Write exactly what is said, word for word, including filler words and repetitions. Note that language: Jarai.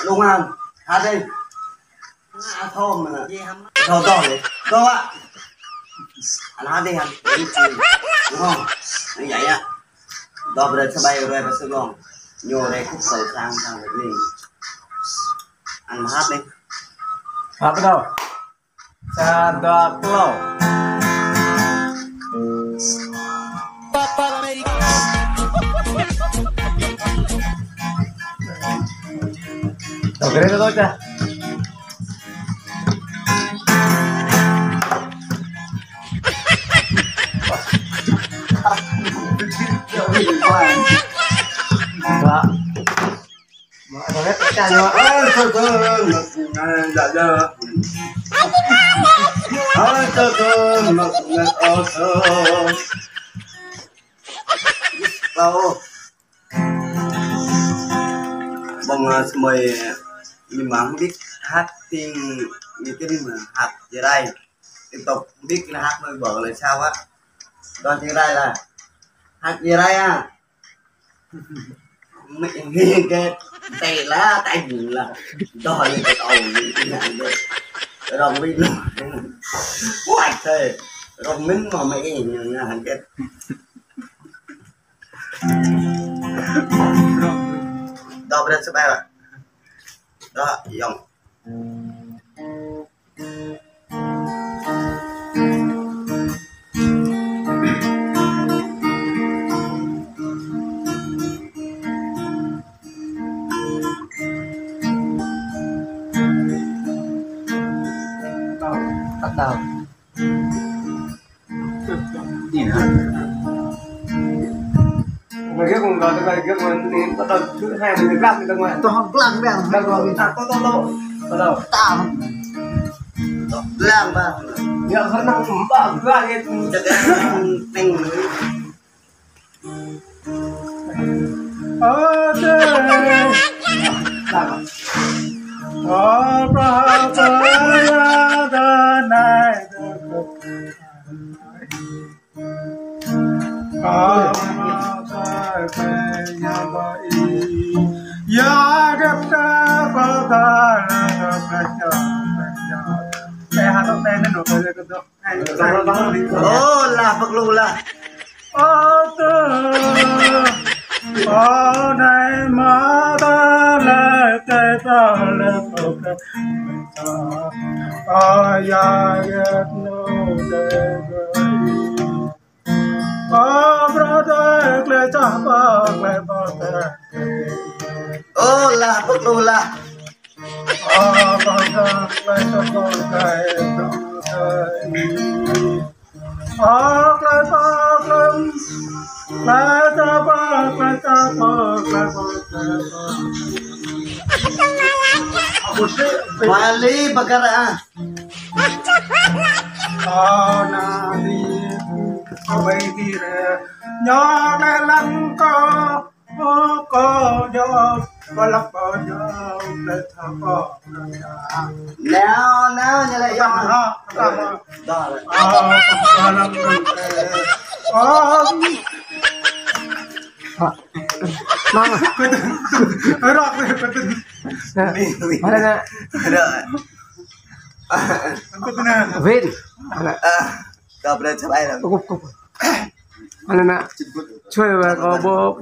Công an, hát đi. Ngă thơm mà. Thơm to đi. To ạ. Anh hát đi anh. Đúng không? Như vậy á. Đó, bây giờ sẽ bay rồi, bay xuống lòng. Nhô đây khúc sầu sang, sang Việt Linh. Anh hát đi. Hăp dah. Sa, dua, klâo. Tao kira tao cah. Wah. Ơ, thơ thơ, ngập ngàn đã đơ. Ơ, thơ thơ, ngập ngàn ơ thơ. Ơ. Bông, ơ, smơi, ñu mă hơbĭt hát tiếng, ñu tin mă hát Jrai. Tiếp tục hơbĭt là hát mơi bơ là sao á. Đó Jrai là hát Jrai à. Mẹ nghe cái tệ lá, tệ gì là đòi cái tàu gì cái nhà cái. Rong Minh. What the? Rong Minh mà mẹ nghe nhà cái. Đó, bên sẽ bay bạn. Đó, dòng. Bắt đầu. Mà ghét còn gọi là ghét còn nên bắt đầu thứ hai mình lăng ra ngoài. Tôi không lăng ra. Lăng ra mình ta có tao đâu. Bắt đầu. Tao. Lăng ra. Giờ hơn năm ba ba cái. Chắc cái mình Ơ, Adonai. Ơ, lah, pơklu lah. Ơ, Adonai, mă ta lĕ, tơlơi ta lĕ, ơ, ya, ya, no, lĕ, ơ, brother, klĕ čah pă, klĕ pă, klĕ. Ơ, lah, pơklu lah. Bali bơkar ah. Nao, nao, ñu lĕ yŏng. Dah lĕ. Mang. Rok. Mana nak? Ada. Win. Mana? Ah, kau berani sampai lah. Cukup, cukup. Mana nak? Cuy, kau bawa.